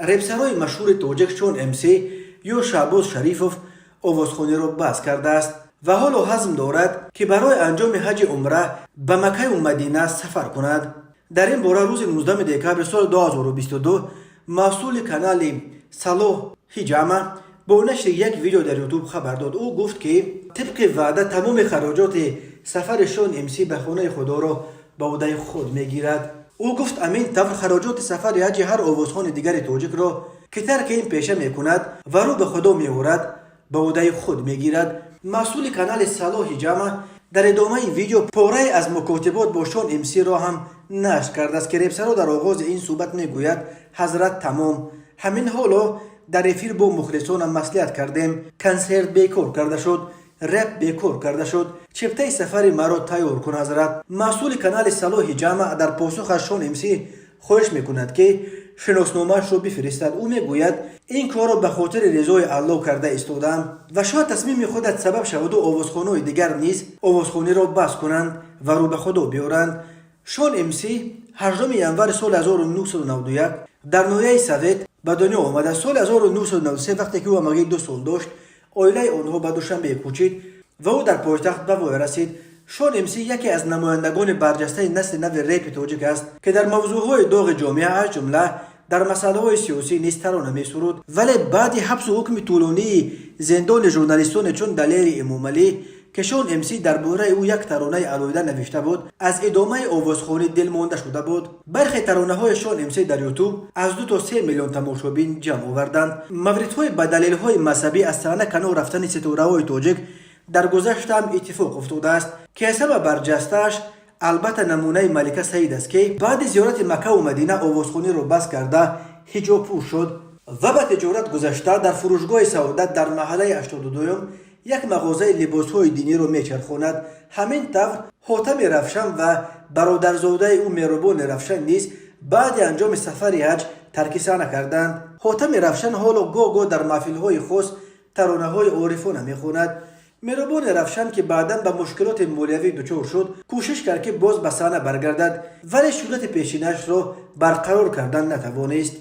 Репсарои машҳури тоҷик Шон МС ё Шаҳбоз Шарифов овозхониро бас кардааст ва ҳоло ҳазм дорад, ки барои анҷоми ҳаҷи умра ба Маккаю Мадина сафар кунад. Дар ин бора рӯзи 19 декабри соли 2022 масъули канали Салоҳ Ҳиҷама бо нашри як видео дар Ютуб хабар дод. Ӯ гуфт, ки тибқи ваъда тамоми хароҷоти сафари Шон МС ба хонаи Худоро ба ӯҳдаи худ мегирад. Ӯ гуфт, амин тавр хароҷоти сафари ҳаҷи ҳар овозхони дигари тоҷикро, ки тарки ин пеша мекунад ва рӯ ба Худо меорад, ба ӯҳдаи худ мегирад. Масъули канали Салоҳ Ҳиҷама дар идомаи видео порае аз мукотибот бо Шон МСро ҳам нашр кардааст, ки репсаро дар оғози ин суҳбат мегӯяд: «Ҳазрат, тамом, ҳамин ҳоло дар эфир бо мухлисонам маслиҳат кардем, консерт бекор карда шуд, реп бекор карда шуд, чиптаи сафари маро тайёр кун, ҳазрат». Масъули канали Салоҳ Ҳиҷама дар посух аз Шон МС хоҳиш мекунад, ки шиносномаашро бифиристад. Ӯ мегӯяд, ин корро ба хотири ризои Аллоҳ карда истодаам ва шояд тасмими худат сабаб шаваду овозхонои дигар низ овозхониро бас кунанд ва рӯ ба Худо биёранд. Шон МС 8 январи соли 1991 дар ноҳияи Совет ба дунё омада. Соли 1993, вақте ки ӯ ҳамагӣ 2 сол дошт, оилаи онҳо ба Душанбе кӯчид ва ӯ дар пойтахт ба воя расид. Шон МС яке аз намояндагони барҷастаи насли нави репи тоҷик аст, ки дар мавзӯъҳои доғи ҷомеа, аз ҷумла дар масъалаҳои сиёсӣ низ тарона месуруд. Вале баъди ҳабсу ҳукми тӯлонии зиндони журналистоне чун Далери Эмомалӣ, ки Шон МС дар бораи ӯ як таронаи алоҳида навишта буд, аз идомаи овозхонӣ дилмонда шуда буд. Бархе таронаҳои Шон МС дар Ютуб аз 2 то 3 миллион тамошобин ҷамъ оварданд. Мавридҳои ба далелҳои мазҳабӣ аз саҳна канор рафтани ситораҳои тоҷик дар гузаштаам иттифоқ афтодааст, ки аз ҳама барҷастааш, албатта, намунаи Малика Саид аст, ки баъди зиёрати Маккаву Мадина овозхониро бас карда, ҳиҷобпӯш шуд ва ба тиҷорат гузашта, дар фурӯшгоҳи Саодат дар маҳаллаи 82-юм як мағозаи либосҳои диниро мечархонад. Ҳамин тавр, Ҳотами Равшан ва бародарзодаи ӯ Меробони Равшан низ баъди анҷоми сафари ҳаҷ тарки саҳна карданд. Ҳотами Равшан ҳоло гоҳ-гоҳ дар маҳфилҳои хос таронаҳои орифона мехонад. Меробони Равшан, ки баъдан ба мушкилоти молиявӣ дучор шуд, кӯшиш кард, ки боз ба саҳна баргардад, вале шӯҳрати пешинаашро барқарор кардан натавонист.